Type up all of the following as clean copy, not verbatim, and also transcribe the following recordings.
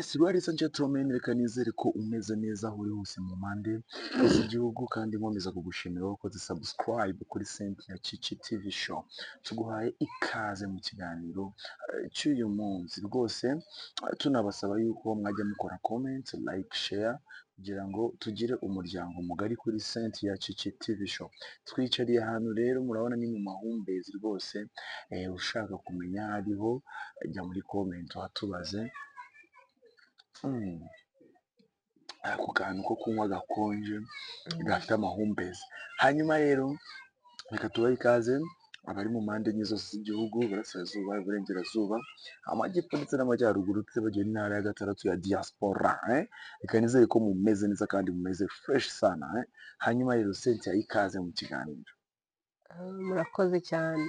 Yes, ladies and gentlemen, reka nizere ko umeze neza aho uri hose mu mpande z'igihugu, kandi nkomeza kugushimira wakoze subscribe kuri Cynthia Chichi TV Show. Tuguhaye ikaze mu kiganiro cy'uyu munsi rwose, tunabasaba yuko mwajya mukora comment, like, share kugira ngo tugire umuryango mugari kuri Cynthia Chichi TV Show. Twicariye ahantu rero murabona ni mu mahumbezi rwose, ushaka kumenya aho ariho jya muri comment uhatubaze. Ako kantu ko kunywa gakonje gafite amahumbezi. Hanyuma rero reka tubahe ikaze abari mu mpande enye zose z'igihugu, iburasirazuba, iburengerazuba, amajyepfo ndetse n'amajyaruguru, tutibagiwe n'intara ya gatandatu ya diaspora, eh? Reka nizere ko mumeze neza kandi mumeze fresh sana, eh? Hanyuma rero Cynthia, ikaze mu kiganiro. Murakoze cyane.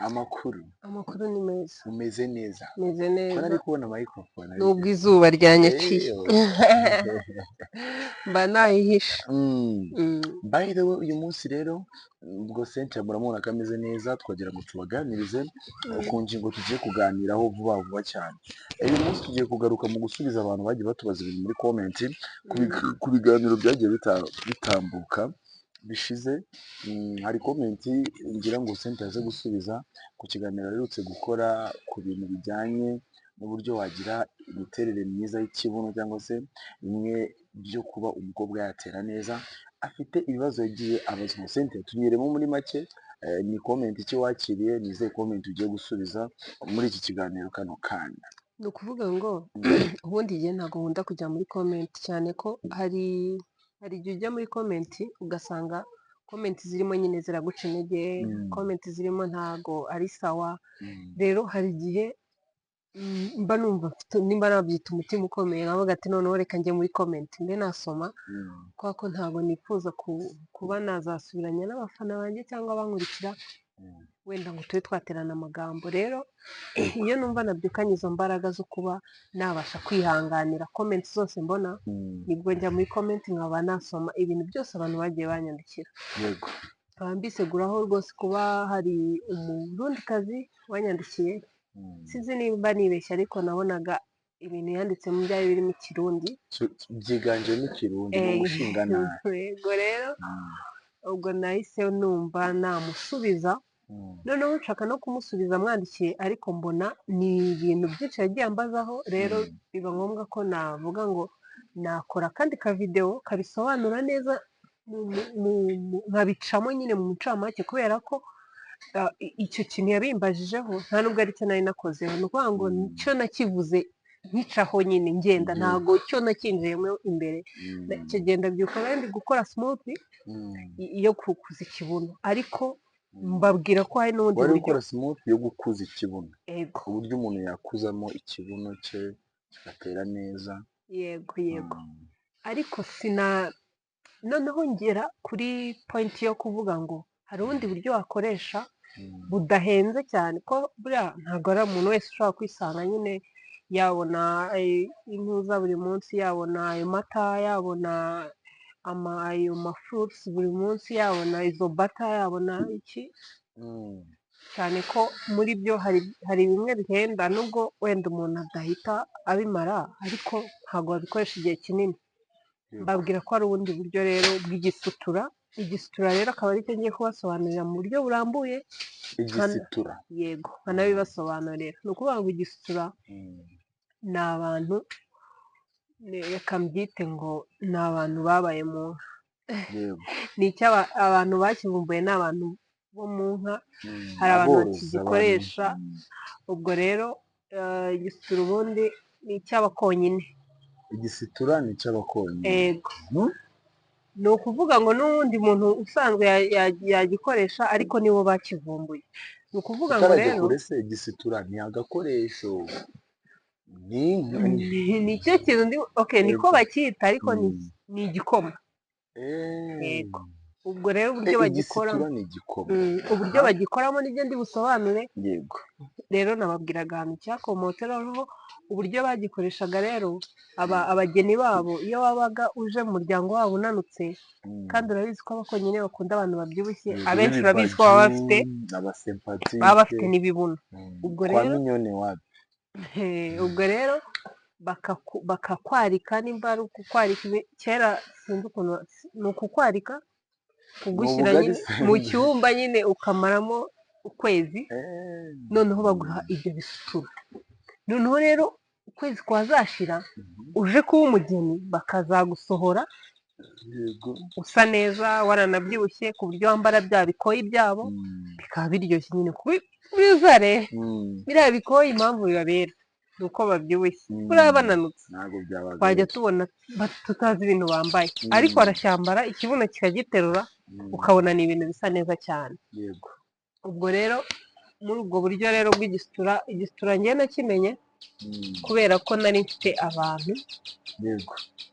Amakuru? Amakuru ni meza. Umeze neza? Meze Ko neza. nari kubona microphone ariko Nubwo izuba ryanyaciye. Mba nayihishe. By the way, uyu munsi rero ubwo Cynthia muramubona ko ameze neza, twagira ngo tubaganirize ku ngingo tugiye kuganiraho vuba vuba cyane. Uyu munsi tugiye kugaruka mu gusubiza abantu bagiye batubaza ibintu muri comment ku biganiro byagiye bitambuka bishize. Hari comment ngira ngo Cynthia aze gusubiza ku kiganiro aherutse gukora ku bintu bijyanye n'uburyo wagira imiterere myiza y'ikibuno cyangwa se bimwe byo kuba umukobwa yatera neza. Afite ibibazo yagiye abazwa. Cynthia, tunyuremo muri make, ni comment ki wakiriye, ni izihe comment ugiye gusubiza muri iki kiganiro kano kanya? Ni ukuvuga ngo ubundi igihe ntabwo nkunda kujya muri comment, cyane ko hari igihe ujya muri comment ugasanga comment zirimo nyine ziraguca intege, comment zirimo ntago ari sawa. Rero hari igihe mba numva mfite, nimba nabyita umutima ukomeye, nkavuga ati noneho reka njye muri comment mbe nasoma, kubera ko ntabwo nifuza kuba nazasubiranya n'abafana banjye cyangwa abankurikira wenda ngo tube twaterana amagambo. Rero iyo numva nabyukanye izo mbaraga zo kuba nabasha kwihanganira comment zose mbona, nibwo njya muri comment nkaba nasoma ibintu byose abantu bagiye banyandikira. Nkaba mbiseguraho rwose kuba hari Umurundikazi wanyandikiye, sinzi nimba nibeshya ariko nabonaga ibintu yanditsemo byari birimo Ikirundi. Byiganjemo Ikirundi mu gushinga nabi. Yego, rero ubwo nahise numva namusubiza. Noneho nshaka no kumusubiza mwandikiye, ariko mbona ni ibintu byinshi yagiye ambazaho, rero biba ngombwa ko navuga ngo nakora akandi kavidewo kabisobanura neza, nkabicamo nyine mu ncamake, kubera ko icyo kintu yabimbajijeho nta nubwo aricyo nari nakozeho. Ni ukuvuga ngo cyo nakivuze nkicaho nyine ngenda, ntabwo cyo nakinjiyemo imbere. Icyo gihe ndabyuka nari ndi gukora smoothie yo gukuza ikibuno, ariko mbabwira ko hari n'ubundi Wari buryo. gukora smoothie yo gukuza ikibuno? Ego. Uburyo umuntu yakuzamo ikibuno cye kigatera neza. Yego. Ariko sina noneho ngera kuri point yo kuvuga ngo hari ubundi buryo wakoresha budahenze cyane, ko buriya ntabwo ari umuntu wese ushobora kwisanga nyine yabona intuza buri munsi, yabona ayo mata, yabona ayo ma fruits buri munsi, yabona izo butter, yabona iki, cyane ko muri byo hari bimwe bihenda, nubwo wenda umuntu adahita abimara, ariko ntabwo wabikoresha igihe kinini. Mbabwira ko hari ubundi buryo rero bw'igisutura. Igisitura rero akaba aricyo ngiye kubasobanurira mu buryo burambuye. Igisitura? Yego, nkanabibasobanurira. Ni ukuvuga ngo igisitura ni abantu, reka mbyite ngo ni abantu babaye mu nka. Ni icyo abantu bakivumbuye, ni abantu bo mu nka. Hari abantu Aborozi, bakigikoresha. Ubwo rero igisitura ubundi ni icy'abakonyine. Igisitura ni icy'abakonyine? Yego. Ni ukuvuga ngo n'uwundi muntu usanzwe yagikoresha, ariko nibo bakivumbuye. Ni ukuvuga ngo Utarajya rero kure se, igisitura ni agakoresho, ni inka? Ni cyo kintu ndi, okay, niko bacyita, ariko ni ni igikoma. Yego. Ubwo rero uburyo bagikoramo Igisitura ni igikoma. Uburyo bagikoramo nibyo ndi busobanure. Rero nababwiraga ahantu cyakomotse. Noneho uburyo bagikoreshaga rero, abageni babo, iyo wabaga uje mu muryango wabo unanutse, kandi urabizi ko abakonyine bakunda abantu babyibushye, abenshi urabizi ko baba bafite Abasympathique. baba bafite n'ibibuno. Ubwo Kwa rero Mignone wapi? Ubwo rero Bakakwarika, nimba ari ukukwarika, kera sinzi ukuntu, ni ukukwarika, kugushyira ubugari nyine se? Mu cyumba nyine, ukamaramo ukwezi, noneho baguha ibyo bisutura. Noneho rero ukwezi kwazashira, uje kuba umugeni, bakazagusohora usa neza, waranabyibushye, ku buryo wambara bya bikoyi byabo, bikaba biryoshye nyine. Bizare biriya bikoyi, impamvu bibabera ni uko babyibushye. Buriya bananutse, Ntabwo byabaga. twajya tubona tutazi ibintu bambaye, ariko baracyambara, ikibuno kikagiterura, ukabona ni ibintu bisa neza cyane. Ubwo rero muri ubwo buryo rero bw'igisitura, igisitura njye nakimenye kubera ko nari mfite abantu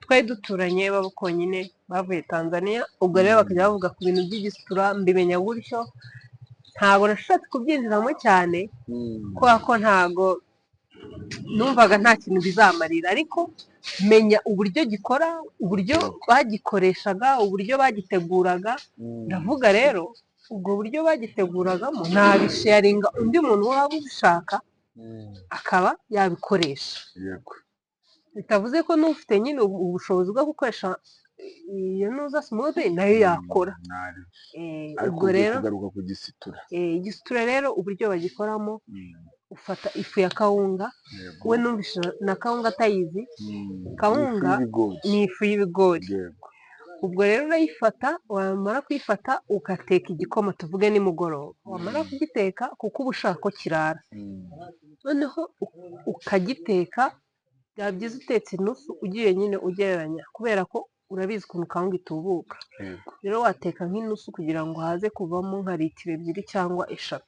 twari duturanye b'abakonyine bavuye Tanzania. Ubwo rero bakajya bavuga ku bintu by'igisitura, mbimenya gutyo. Ntabwo nashatse kubyinjiramo cyane, kubera ko ntabwo numvaga nta kintu bizamarira, ariko menya uburyo gikora, uburyo bagikoreshaga, uburyo bagiteguraga. Ndavuga rero ubwo buryo bagiteguragamo nabisharinga undi muntu waba ubishaka, akaba yabikoresha. Bitavuze ko n'ufite nyine ubushobozi bwo gukoresha iyo nuza smoothie nayo yakora. Ntari. Ariko Ariko ubwo ugiye rero kugaruka ku gisitura. Igisitura rero, uburyo bagikoramo, ufata ifu ya kawunga. We numvise na kawunga atayizi. Kawunga Ni ifu y'ibigori. Ni ifu y'ibigori. Ubwo rero urayifata, wamara kuyifata ugateka igikoma, tuvuge nimugoroba, wamara kugiteka, kuko uba ushaka ko kirara, noneho ukagiteka. Byaba byiza utetse inusu, ugiye nyine ugereranya, kubera ko urabizi ukuntu kawunga itubuka. Rero wateka nk'inusu kugira ngo haze kuvamo nka litiro 2 cyangwa 3.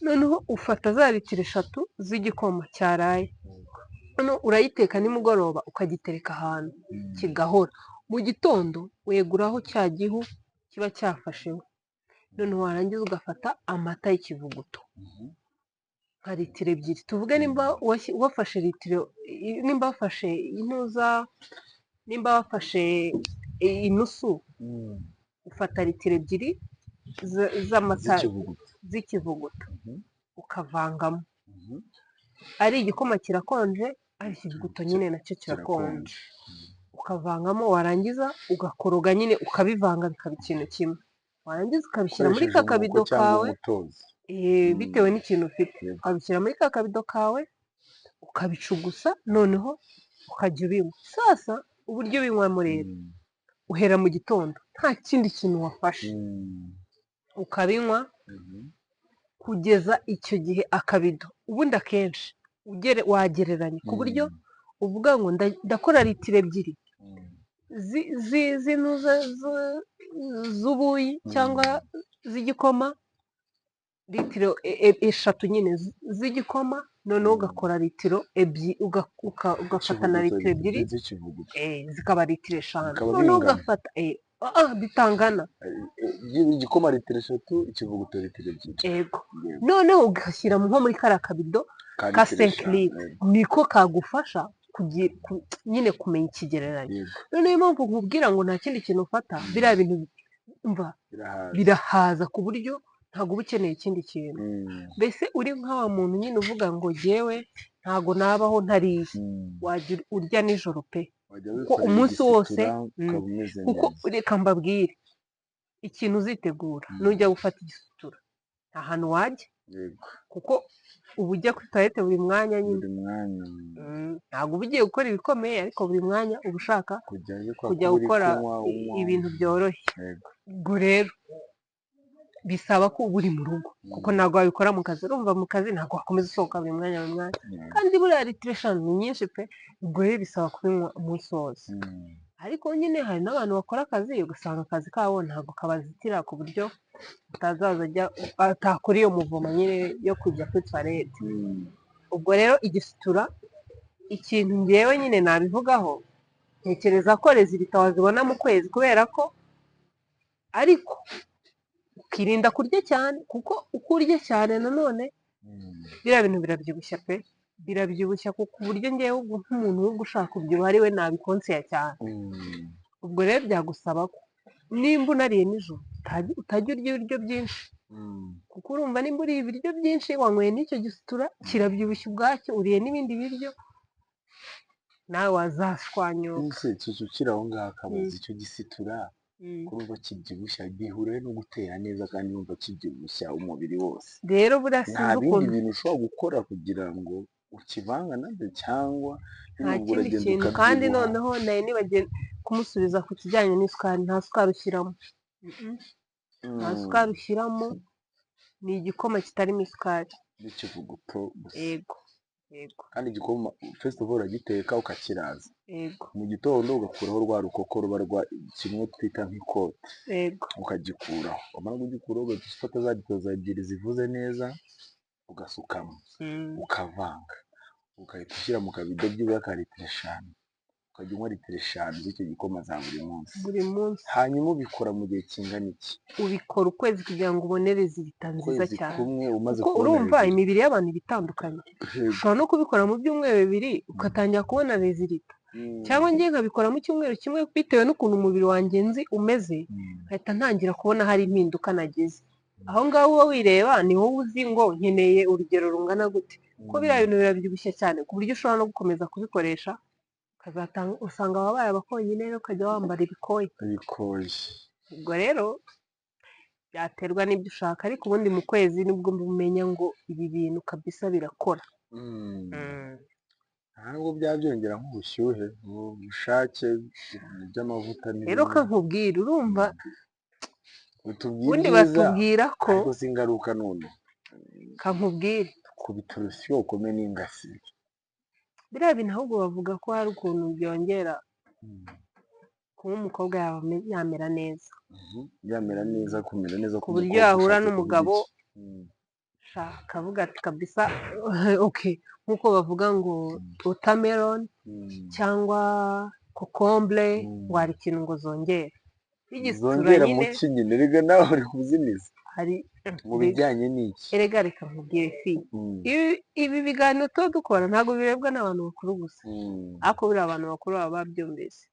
Noneho ufata za litiro 3 z'igikoma cyaraye, noneho urayiteka nimugoroba, ukagitereka ahantu kigahora. Mu gitondo weguraho cya gihu kiba cyafasheho, noneho warangiza ugafata amata y'ikivuguto nka litiro 2, tuvuge nimba wafashe litiro, nimba wafashe intuza, nimba wafashe inusu, ufata litiro 2 z'amata Z'ikivuguto. z'ikivuguto, ukavangamo. Ari igikoma kirakonje, ari ikivuguto nyine nacyo kirakonje, ukavangamo, warangiza ugakoroga nyine, ukabivanga bikaba ikintu kimwe, warangiza ukabishyira muri Ukoresheje ka kabido umwuko cyangwa kawe. umutozo. Bitewe n'ikintu ufite. Ukabishyira muri ka kabido kawe, ukabicugusa, noneho ukajya ubinywa. Sasa uburyo ubinywamo rero, uhera mu gitondo nta kindi kintu wafashe, ukabinywa kugeza icyo gihe akabido. Ubundi akenshi wagereranya ku buryo uvuga ngo ndakora litiro 2 z'intuza z'ubuyi cyangwa z'igikoma, litiro 3 nyine z'igikoma, noneho ugakora litiro 2, ugafata na Ikivuguto. litiro 2, Z'ikivuguto. Zikaba litiro 5. Bikaba Noneho bingana. ugafata bitangana. Igikoma litiro 3, ikivuguto litiro 2. Yego. Noneho ugashyira nko muri kariya kabido Ka ka litiro 5 5. litre, niko kagufasha nyine kumenya ikigereranyo. Noneho impamvu nkubwira ngo nta kindi kintu ufata, biriya bintu mva Birahaza. birahaza, ku buryo ntabwo uba ukeneye ikindi kintu. Mbese uri nka wa muntu nyine uvuga ngo jyewe ntabwo nabaho ntariye, wajya urya nijoro pe. Wajya Kuko wikorera umunsi wose, igisitura, ukaba umeze kuko neza. reka mbabwire ikintu uzitegura nujya gufata igisutura, nta hantu wajya, kuko uba ujya kuri toilette buri mwanya nyine. Buri mwanya. Ntabwo uba ugiye gukora ibikomeye, ariko buri mwanya uba ushaka kujyayo kwa kujya kuba uri gukora kunywa, unywa. ibintu byoroshye. Ubwo rero bisaba ko uba uri mu rugo, kuko ntabwo wabikora mu kazi. Urumva mu kazi ntabwo wakomeza usohoka buri mwanya buri mwanya, kandi buriya litiro 5 ni nyinshi pe. Ubwo rero bisaba kubinywa umunsi wose. Ariko nyine hari n'abantu bakora akazi, ugasanga akazi kabo ntabwo kabazitira, ku buryo atazaza ajya atakora iyo muvoma nyine yo kujya kuri toilette. Ubwo rero igisitura, ikintu ngewe nyine nabivugaho, ntekereza ko résultat wazibona mu kwezi, kubera ko ariko ukirinda kurya cyane, kuko uko urya cyane nanone biriya bintu birabyibushya pe, birabyibushya, ku buryo ngewe ubwo nk'umuntu wumva ushaka kubyibuha ari we nabikonseya cyane. Ubwo rero byagusaba ko nimba unariye nijoro utajya urya ibiryo byinshi, kuko urumva nimba uriye ibiryo byinshi, wanyweye n'icyo gisitura kirabyibushya ubwacyo, uriye n'ibindi biryo. Nawe wazashwanyuka. Ese ukiri aho ngaho akabaza, icyo gisitura kurumva kibyibushya bihuriye no gutera neza, kandi numva kibyibushya umubiri wose? Rero buriya Nta sinzi bindi ukuntu bintu ushobora gukora kugira ngo ukivanga nabyo, cyangwa nta nubwo kindi uragenda kintu. Kandi ukabyibuha? Noneho nari nibagiwe kumusubiza ku kijyanye n'isukari. Nta sukari ushyiramo. Nta sukari ushyiramo, ni igikoma kitarimo isukari. N'ikivuguto gusa? Yego. Kandi igikoma, first of all, uragiteka ukakiraza Yego. mu gitondo, ugakuraho rwa rukoko ruba rwa kimwe twita nk'ikote, ukagikuraho. Wamara kugikuraho, ugahita ufata za gitoza ebyiri zivuze neza, ugasukamo, ukavanga, ugahita ushyira mu kabido byibura ka litiro 5, ukajya unywa litiro 5 z'icyo gikoma za buri munsi. Buri munsi. Hanyuma ubikora mu gihe kingana iki? Ubikora ukwezi kugira ngo ubone résultat nziza Ukwezi cyane. kumwe umaze Kuko kubona urumva résultat. imibiri y'abantu iba itandukanye. Ushobora no kubikora mu byumweru 2 ugatangira kubona résultat, cyangwa njye nkabikora mu cyumweru kimwe, bitewe n'ukuntu umubiri wanjye nzi umeze, nkahita ntangira kubona hari impinduka nagize. Aho ngaho uba wireba, ni wowe uzi ngo nkeneye urugero rungana gute, kuko biriya bintu birabyibushye cyane, ku buryo ushobora no gukomeza kubikoresha ukazatanga usanga wabaye abakonyine, rero ukajya wambara ibikoyi. Ibikoyi. Ubwo rero byaterwa n'ibyo ushaka, ariko ubundi mu kwezi nibwo umenya ngo ibi bintu kabisa birakora. Nta nubwo byaba byongera nk'ubushyuhe, ubushake by'amavuta Rero n'ibindi? Kankubwira, urumva, Utubwire ubundi ibyiza, batubwira ko ariko si ingaruka none. Kankubwire. Kubita urusyo ukome n'ingasire. Biriya bintu ahubwo bavuga ko hari ukuntu byongera kuba umukobwa yamera neza. Yamera neza, kumera neza Ku buryo k'umukobwa yahura ushatse kuvuga n'umugabo, iki? Sha, akavuga ati kabisa okay, nk'uko bavuga ngo watermelon cyangwa concombre, ngo hari ikintu ngo zongera bigisitura. Zongera mu Nyine ki nyine? Rega nawe uri kuzimiza. Hari Mu bijyanye n'iki? Erega reka nkubwire fi, ibi biganiro tuba dukora ntabwo birebwa n'abantu bakuru gusa, ariko buriya abantu bakuru baba babyumvise.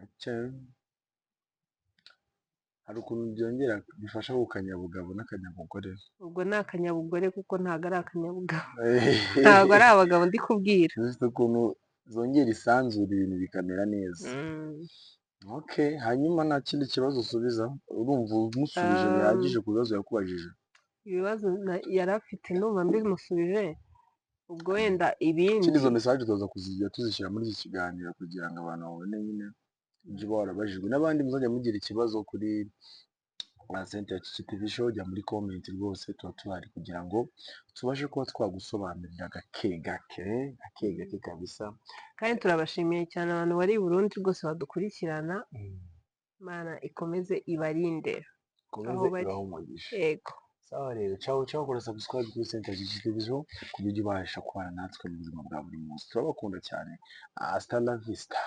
Okay. Hari ukuntu byongera bifasha ku kanyabugabo n'akanyabugore. Ubwo ni akanyabugore, kuko ntabwo ari akanyabugabo, ntabwo ari abagabo ndi kubwira. Zifite ukuntu zongera isanzure, ibintu bikamera neza. Okay, hanyuma nta kindi kibazo usubiza? Urumva umusubije bihagije ku bibazo yakubajije? Ibibazo yari afite ndumva mbimusubije, ubwo wenda ibindi Ikindi, izo message tuza kuzijya tuzishyira muri iki kiganiro kugira ngo abantu babone nyine ibyo uba warabajijwe. N'abandi muzajya mugira ikibazo kuri Cynthia Chichi TV Show, jya muri comment rwose, tuba tuhari kugira ngo tubashe kuba twagusobanurira gake gake, gake gake kabisa. Kandi turabashimiye cyane abantu bari i Burundi rwose badukurikirana. Imana ikomeze ibarinde Ikomeze aho bari. ibahe umugisha. Yego. Sawa rero, ciao ciao. Kora subscribe kuri Cynthia Chichi TV Show kuburyo ujya ubasha kubana natwe mu buzima bwa buri munsi. Turabakunda cyane, hasta la vista.